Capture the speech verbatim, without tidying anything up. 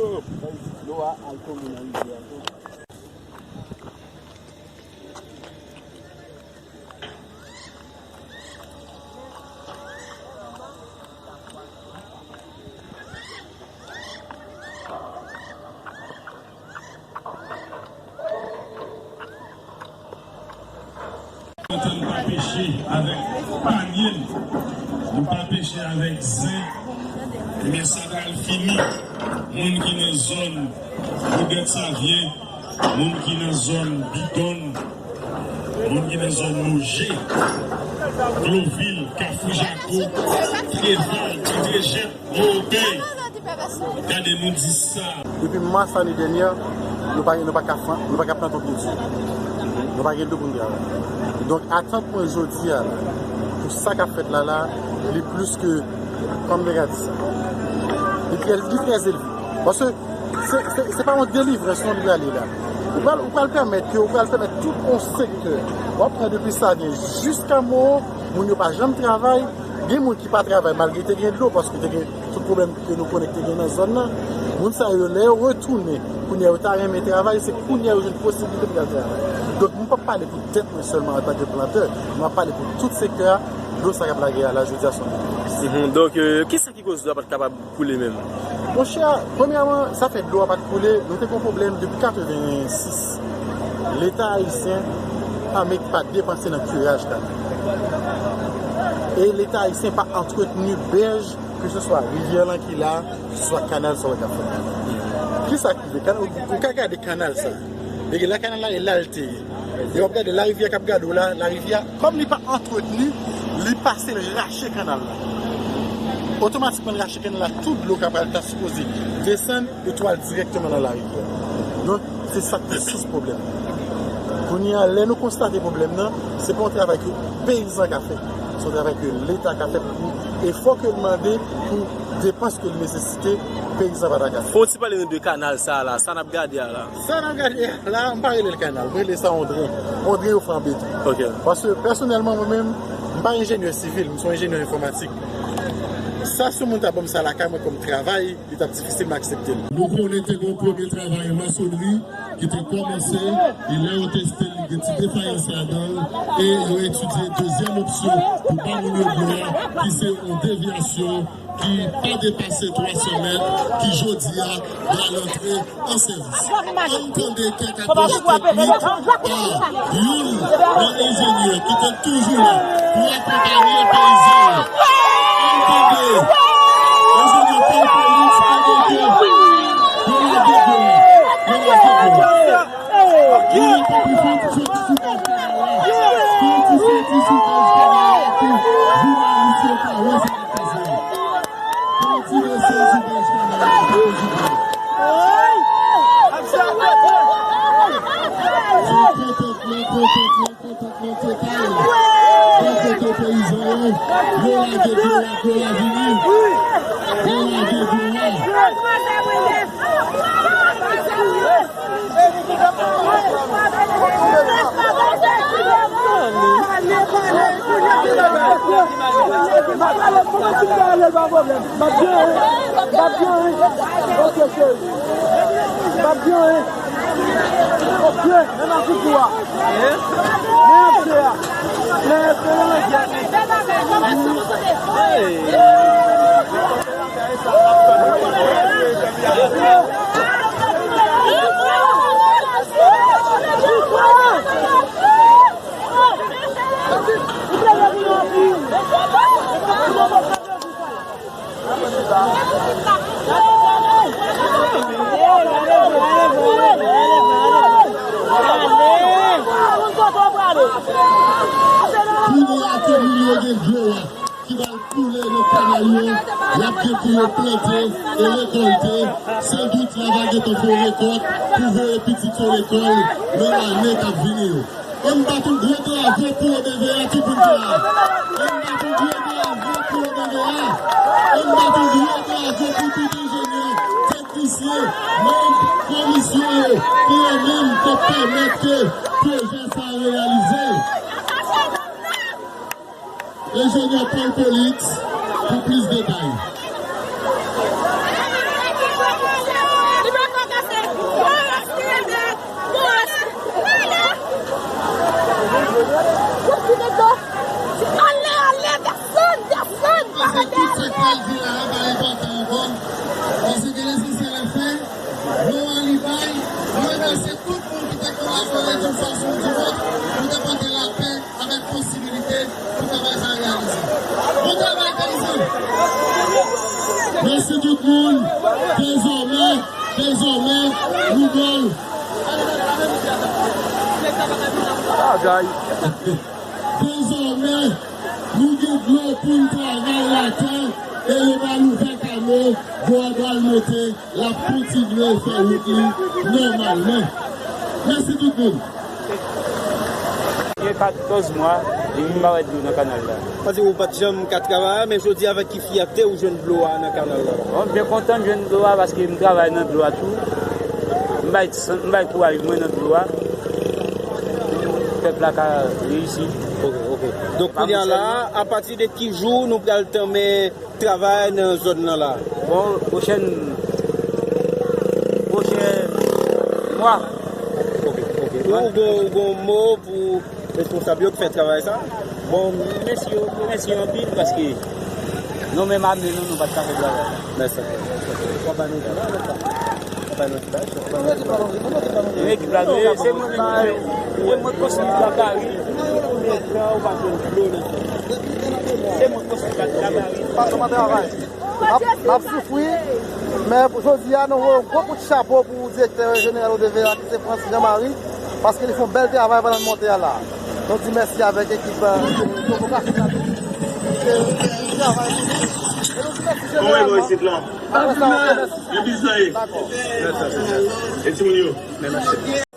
Dlo a al tonbe nan rivyè a tou. Antan n pa peche avèk panye n, nou pa peche avèk zen, ebyen sa pral fini. Moun ki nan zòn Wodèt Savyen, moun ki nan zòn Bidon, moun ki nan zòn Moje, Glovil, Kafou Jako, Treval, Ti Trejèt, Mowopèy. Gade, nou di sa. Depi mas ane dènyè, nou pa, nou pa ka fran-, nou pa ka plante yon kilti. Nou pa gen dlo pou n travay. Donk, atant mwen jodi a la, pou sa k ap fèt la la, li plis ke, kòman m te ka di sa? Li trè, li trè elve. Paske se, se, se pa yon delivrans non li prale la. Ou pral, ou pral pèmèt ke, ou pral pèmèt tout yon sektè. W ap pran depi Savyen jiska Mawon, moun yo pa janm travay. Gen moun ki pa travay malgre te gen dlo, paske te gen tout pwoblèm ke nou konnen ki te gen nan zòn nan. Moun sa yo, lè yo retounen, kounye a yo ta renmen travay, se kounye a yo jwenn posiblite pou y al travay. Donk, m p ap pale pou tèt mwen sèlman antanke plantè, m ap pale pou tout sektè a, dlo sa k ap lage a la, jodi a, se yon delivrans. Mhm. Donk, euh, kisa ki koz dlo a pa t kapab koule menm? Monchè, premyèman, sa fè dlo a pa t koule, nou te gen yon pwoblèm depi katrevensis. Leta ayisyen pa met, pa depanse nan kiraj kanal. E Leta ayisyen pa antretni bèj, keseswa rivyè lan ki la, keseswa kanal sa w wè k ap fèt. Kisa k rive? Kanal, ou, ou ka gade kanal sa. Ebyen, la kanal la, e la l te ye. E w ap gade larivyè k ap gade w la, larivyè a, kòm li pa antretni, li pase, l rache kanal la. Otomatikman, l rache kanal la, tout dlo k ap pral ta sipoze desann, yo tou al dirèkteman nan larivyè. Donk, se sa k te sous pwoblèm nan. Kounye a, lè nou konstate pwoblèm nan, se pa yon travay ke peyizan ka fè. Se yon travay ke Leta ka fè pou efò ke l mande, pou depans ke l nesesite, peyizan pa ta ka fè. Fò w ti pale nou de kanal sa a la, sa n ap gade a la. Sa n ap gade a la, m pa rele l kanal, m rele sa yon dren. Yon dren yo fè an beton. Ok. Paske pèsonèlman, mwen menm, m pa enjenyè sivil, m se yon enjenyè enfòmatik. Sa, si yon moun ta ban m sa lakay mwen kòm travay, li t ap difisil m aksepte l. Nou konnen te gen yon premye travay masonri ki te kòmanse, e lè yo teste l, li gen ti defayans ladan l, e yo etidye dezyèm opsyon pou ba moun yo dlo a, ki se yon devyasyon ki pa depase twa san mèt, ki jodi a pral antre an sèvis. Ann tande kèk apwòch teknik pa youn nan enjenyè ki te toujou la pou akonpaye peyizan yo. Ann tande enjenyè Paul Felix Adelke pou lage dlo a. Pou lage dlo a. Li pa pou fè ti soti sou baz kanal la. Fè ti soti sou baz kanal la pou jounalis yo ka wè sa k ap pase a. Fè ti mesye sou baz kanal la pou jounalis. Se kontantman, kontantman, kontantman total. Bò kote peyizan yo, yo lage dlo a, dlo a vini. Yo lage dlo a. Kounye a ke moun yo gen dlo a ki pral koule nan kanal yo, y ap gen pou yo plante e rekòlte, sandout la va gentan fè yon rekòt pou voye pitit yo lekòl nan lane k ap vini yo. Ann bat yon gwo bravo pou O D V A, tout moun ki la. Ann bat yon gwo bravo pou O D V A. Ann bat yon gwo bravo pou tout enjenyè, teknisyen, manm komisyon yo, ki yo menm k ap pèmèt ke pwojè sa a reyalize. Enjenyè Paul Felix pou plis detay. Tout moun, dezòmè, dezòmè, nou ba l. Dezòmè, nou gen dlo pou n travay latè e yo ba nou vè kano, dlo a pral monte, l ap kontinye fè wout li nòmalman. Mèsi tout moun. Gen katòz mwa, depi m pa wè dlo nan kanal la. Paske ou pa t janm ka travay, men jodi a, avèk ki fyète ou jwenn dlo a nan kanal la? Bon, m byen kontan m jwenn dlo a paske m travay nan dlo a tou. M bay san, m bay kouraj mwen nan dlo a. Pèp la ka reyisi. Ok, ok. Donk, kounye a la, apati de ki jou nou pral tanmen travay nan zòn nan la? Bon, pwochèn, pwochèn mwa. Ok, ok. Ou, ou gon, ou gon mo pou responsab yo k fè travay sa? Bon, m remèsye yo, m remèsye yo anpil paske nou menm ame nou, nou pa t ka fè travay. Mèsi. W ap ba nou ti bagay, w ap ba nou ti bagay. Ekip la, se mwen menm ki fè. Se mwen k konstwi lakari. Ou gen tan, ou pa jwenn dlo nan zòn. Se mwen k konstwi lakari. Patwon pa travay. M ap, m ap soufri, men jodi a, nou voye yon gwo kout chapo pou direktè jeneral O D V a, ki se Frantz Jean Marie, paske li fè yon bèl travay pandan l monte a la. Nou di mèsi avèk ekip, euh, topografik la tou. Ki travay pou nou. E nou di mèsi jeneralman. Kòman nou isit la? Apre sa, nou di mèsi. Dakò. E timoun yo?